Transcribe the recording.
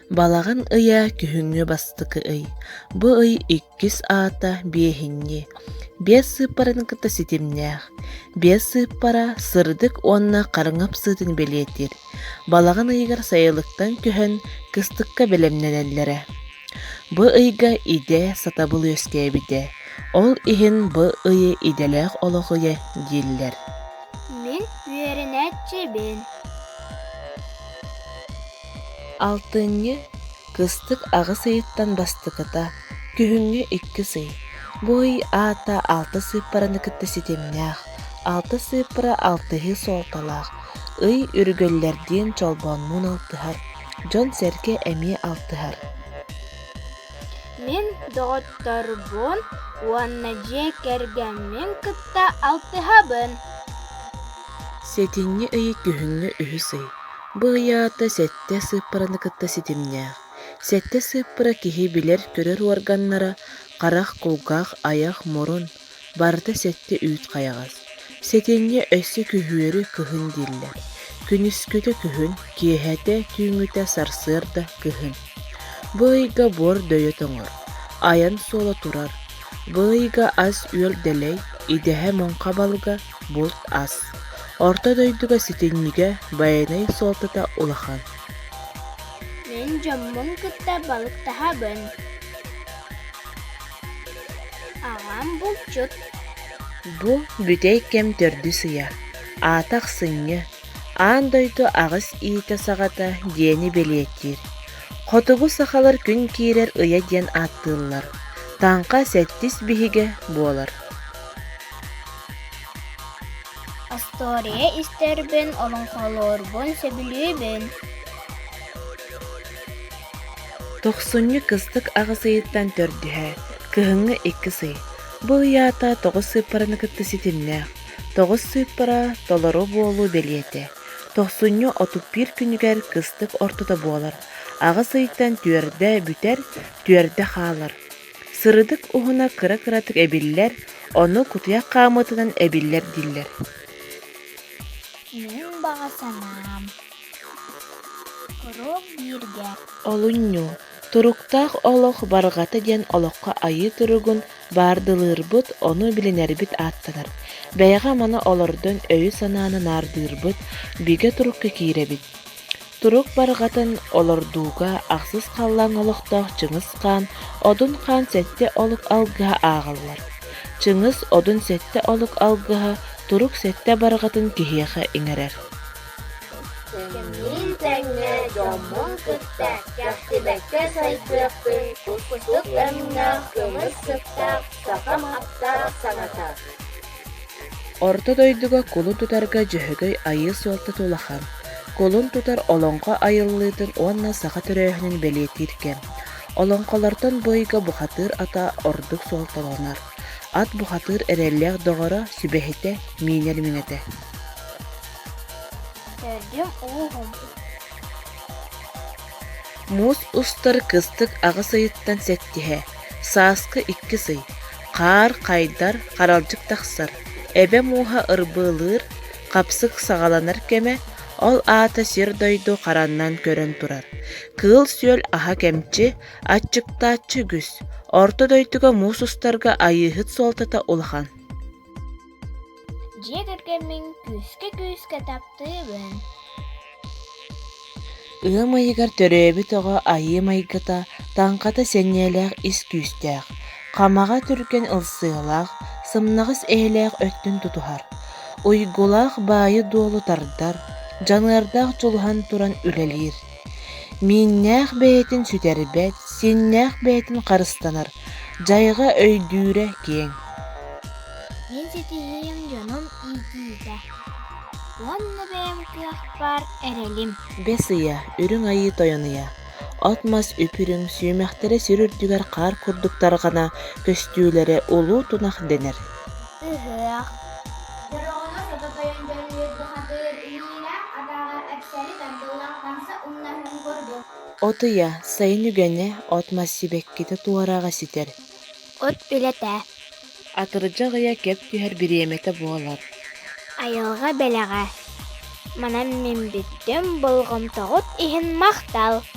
Балаҕан ыйа күһүҥҥү бастакы ый. Бу ый иккис аата биэһинньи. Биэс сыыппараны кытта ситимнээх. Биэс сыыппара сырдык уонна хараҥа ыпсыытын бэлиэтиир. Балаҕан ыйыгар сайылыктан көһөн кыстыкка бэлэмнэнэллэрэ. Бу ыйга идэ, сатабыл үөскээбитэ. Ол иһин бу ыйы идэлээх олох ыйа дииллэр. Мин үөрэнээччибин. Алтынньы кыстык аҕыс ыйыттан бастакыта, күһүҥҥү иккис ый. Бу ый аата алта сыыппараны кытта ситимнээх, алта сыыппара алтыһыы суолталаах, ый үргэллэрдиин чолбоннуун алтыһар, дьон-сэргэ эмиэ алтыһар. Мин доҕотторбун уонна дьиэ кэргэммин кытта алтыһабын. Сэтинньи ыйы күһүҥҥү үһүс ый. Бу ый аата сэттэ сыыппараны кытта ситимнээх. Сэттэ сыыппара киһи билэр-көрөр уорганнара харах, кулгаах, айах, мурун барыта сэттэ үүт хайаҕас. Сэтинньи өссө күһүөрү кыһын дииллэр. Күнүскүтэ күһүн, киэһэтэ, түүҥҥүтэ сарсыарда кыһын. Бу ыйга буор дөйө тоҥор, айан суола турар. Бу ыйга ас-үөл дэлэй, идэһэ муҥха балыга, булт ас. Орто дойдуга ситинньигэ байанай суолтата улахан. Мин дьоммун кытта балыктаһабын. Аҕам булчут. Бу бүтэй кэм төрдүс ыйа, аата ахсынньы, аан дойду аҕыс иитэ саҕата диэни бэлиэтиир. Хотугу сахалар күн киирэр ыйа диэн ааттыыллар. Таҥха сэттис биһигэ буолар. Остуоруйа истэрбин, олоҥхолуурбун сөбүлүүбүн. Тохсунньу кыстык аҕыс ыйыттан төрдүһэ, кыһыҥҥы иккис ый. Бу ый аата тоҕус сыыппараны кытта ситимнээх. Тоҕус сыыппара толору буолуу бэлиэтэ. Тохсунньу 31 күнүгэр кыстык ортото буолар. Аҕыс ыйтан түөрдэ бүтэр, түөрдэ хаалар. Сырдык уһуна кыра-кыратык эбиллэр, ону кутуйах хаамыытынан эбиллэр дииллэр. Мин баҕа санаам Куруук бииргэ Олунньу, туруктаах олох барҕата диэн олоххо айыы туругун баардылыырбыт, ону билинэрбит ааттанар. Бэйэҕэ маны олордон өйү-санааны наардыырбыт, бигэ турукка киирэбит. Турук барҕатын олордууга ахсыс халлаан олохтоох Чыҥыс Хаан Одун Хаан сэттэ олук алгыһа ааҕаллар. Чыҥыс Одун сэттэ олук алгыһа турук сэттэ барҕатын киһиэхэ иҥэрэр. Кэмниин тэҥҥэ дьоммун кытта кэхтибэккэ сайдыахпын кустук өҥнөөх көмүс сыттаах сахам аптаах саҥата. Орто дойдуга кулун тутарга Дьөһөгөй айыы суолтата улахан. Кулун тутар олоҥхо айыллыытын уонна саха төрөөһүнүн бэлиэтиир кэм. Олоҥхолортон бу ыйга бухатыыр ата ордук суолталанар. Ат бухатыыр эрэллээх доҕоро, сүбэһитэ, миинэр миҥэтэ. Төрдүм ууһум. Муус устар кыстык аҕыс ыйыттан сэттиһэ, сааскы иккис ый. Хаар хайдар, харалдьык тахсар, эбэ мууһа ырбыылыыр, хапсык саҕаланар кэмэ, ол аата сир-дойду хараннан көрөн турар. Кыыл-сүөл аһа кэмчи, аччыктааччы үгүс. Орто дойдуга муус устарга айыыһыт суолтата улахан. Дьиэ кэргэммин күүскэ-күүскэ таптыыбын. Ыам ыйыгар төрөөбүт оҕо айыы майгыта, таҥхата сэниэлээх ис күүстээх, хамаҕа түргэн ылсыылаах, сымнаҕас эйэлээх өттүн тутуһар, уйгулаах баайы-дуолу тардар, дьаныардаах дьулуһан туран үлэлиир. Мииннээх бэйэтин сүтэрбэт, синнээх бэйэтин харыстанар, дьайҕа өйдүүрэ киэҥ. Мин ситиһиим дьонум иитиитэ уонна бэйэм кыахпар эрэлим. Бэс ыйа, үрүҥ айыы тойон ыйа. От-мас үп-үрүҥ, сүүмэхтэрэ сир үрдүгэр хаар курдук тарҕана көстүүлэрэ улуу тунах дэнэр. Ыһыах. Дороҕоно сото тойон дьөллүүр бухатыыр илиилээх атаҕа эпсэри тардыллан хамса умнаһын курдук. От ыйа, сайын үгэнэ, от-мас сибэккитэ туораҕа ситэр. От үлэтэ. Атырдьах ыйа кэп түһэр бириэмэтэ буолар. Айылҕа бэлэҕэ. Манан мин бүттүм, болҕомтоҕут иһин махтал.